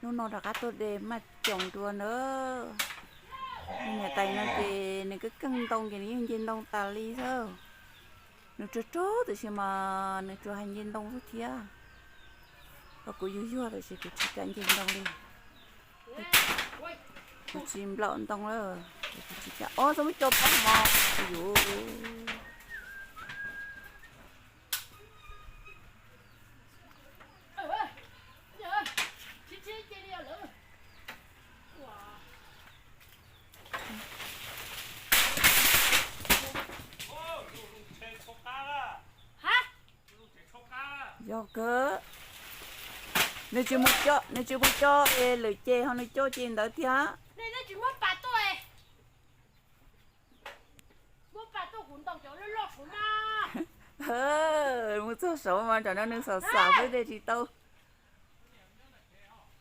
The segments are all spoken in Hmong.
Hnub no rov qab tuaj de maj coom dua na. Niam tais no ces nws keej keej ntoo ces nws yeej nce ntoo tas li xwb. Nws tsuag tsuag tam sim mas nws tsuas hais nce ntoo xwb thiab. Kuv yuag yuag tam sis kuv tsis kam nce ntoo li. Kuv tsis nplaum ntoo lawm, kuv tsis kam. Ob, txhob muab co pob mos. Yuav Yog kawg. Nws tsis mus co, nws tsis mus co es lwm ces ho nws co ces ntawd thiab. Mus txog saud mas tam no nws xam xam xwb, de tsis tau.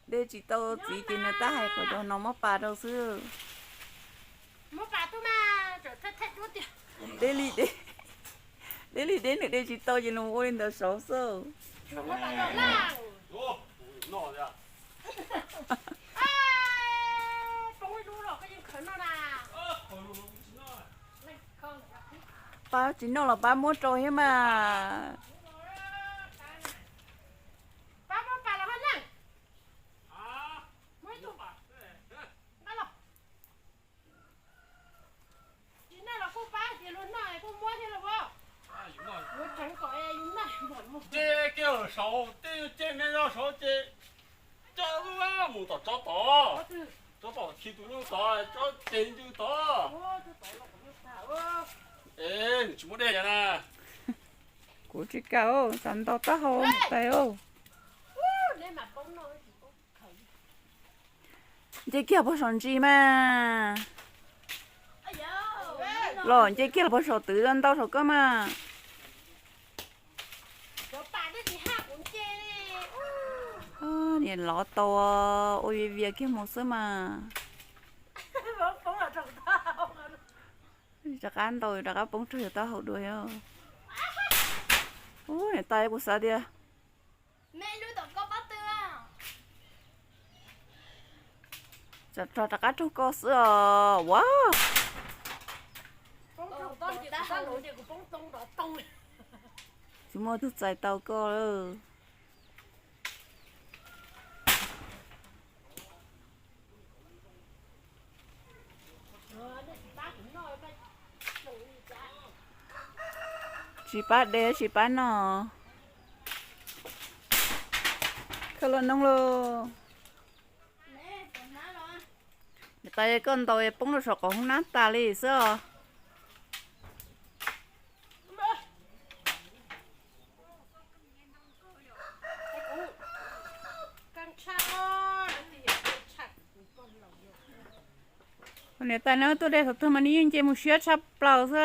De tsis tau txiv ces nws tab hais kom cov no muab pas rau xwb. De li de, de li de nws de tsis tau ces nws ua li ntawd saud xwb. Pab tsis noj los pab muab rau thiab mas. Ces kiag saud, tej ces me no saud ces coj mus tom tsov tod, tsov tom khi tus nyuj tod, tsov ces ntws tod. Es nws tsis muaj dej na. Kuv tsis kam, xav ntaus taub hau niam tais. Nce kiag puag saum ntsis mas. Los nce kiag los puag saum twg ntau saum koj mas. Niam lov tau ua vias vias kiag mus xwb mas. Rov qab ntaus rov qab poob rau yus taub hau dua. Ub, niam tais, kuv xav tias rov qab raug koj xwb os. Ua, tsis muaj tug txais tau koj lawm. Tsis pab de tsis pab noj. Khawb los noob lauj. Niam tais, koj ntaus poob rau saum qhov hoob nab tas li xwb os. Niam tais no tuaj de thaum twg mas nws yeej nce mus siab tshaj plaws xwb.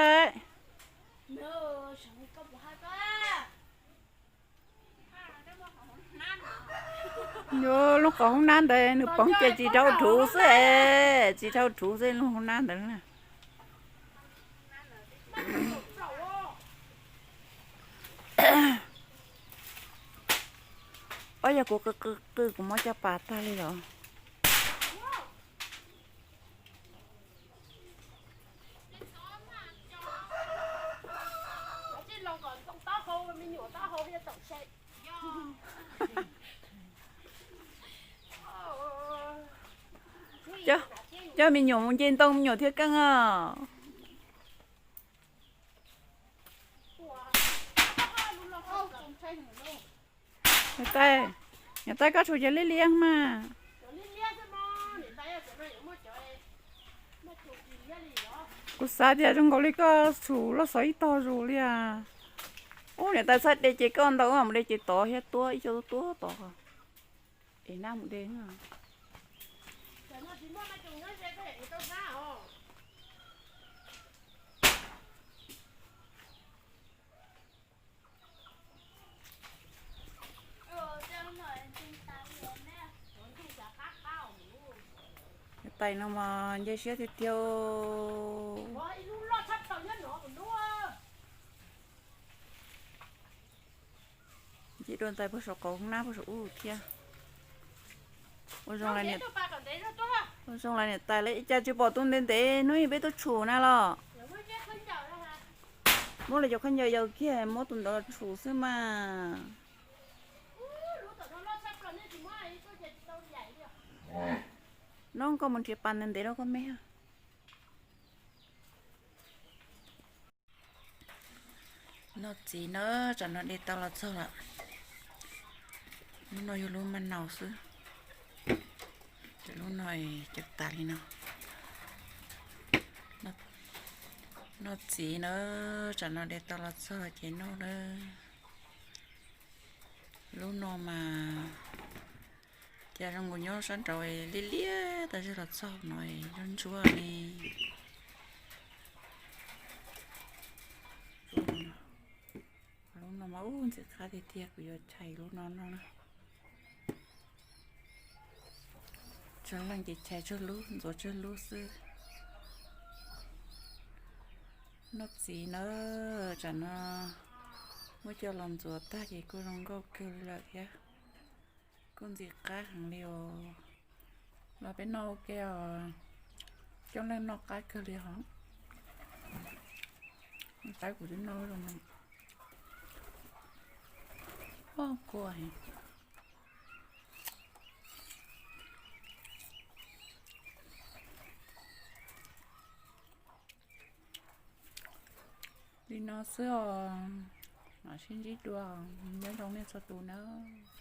Yuav lub qhov hoob nab ntawd nws poob ces tsis dhau rhuv xwb es, tsis dhau rhuv xwb lub hoob nab ntawd na. Ob, yog kuv qw qw qw kuv muab caj pas tag li los. Coj me nyuam mus nce ntoo me nyuam thiaj keej os. Niam tais, niam tais, koj tshuav cov liab liab mas. Kuv xav tias zoo nkaus li koj txhum loj xov ib tog zus li as. Ub, niam tais, txhob de ces koj ntau, mus de ces tod thiab, tuab ib co tuab tod. Es nab mus de. Niam tais no mas nce siab tiag tiag. Nce dua ntais puag saum qhov nab puag saum ub thiab. Ua zoo li niam tais lawv ib cas tsis pom tus ntev ntev hnub ib peb tuaj tshum na los. Muab lawv cov khaub ncaws yaws kiag muab tus ntawd los tshum xwb mas. No koj mus nrhiav pas ntev ntev rau koj me. Noj txiv na, tsam no de tau los txog lawm. Lub no yog lub maj naus xwb. Ces lub no cawm tas li no. Noj txiv na, tsam no de tau los txog ces noj na. Lub no mas cas zoo nkaus nyob sab nraud liab liab tas zog los txog no ntsuab ntsuab li. Lub no mas ub ntxim qab tiag tiag, kuv yuav chais lub no noj na. Tsawg leej ces chais tsawg lub, ntxuav tsawg lub xwb. Noj txiv na, tsam no muab coj los ntxuav tag ces kuj zoo nkauj kawg li lawm thiab. Kuj ntxim qab heev li os. Los peb noj ua ke os. Coob leej noj qab kawg li hos. Tab kuv twb noj zoo. Poj kua. Li no xwb os. Mam sib ntsib dua. Nyob zoo nej txhua tus nawb.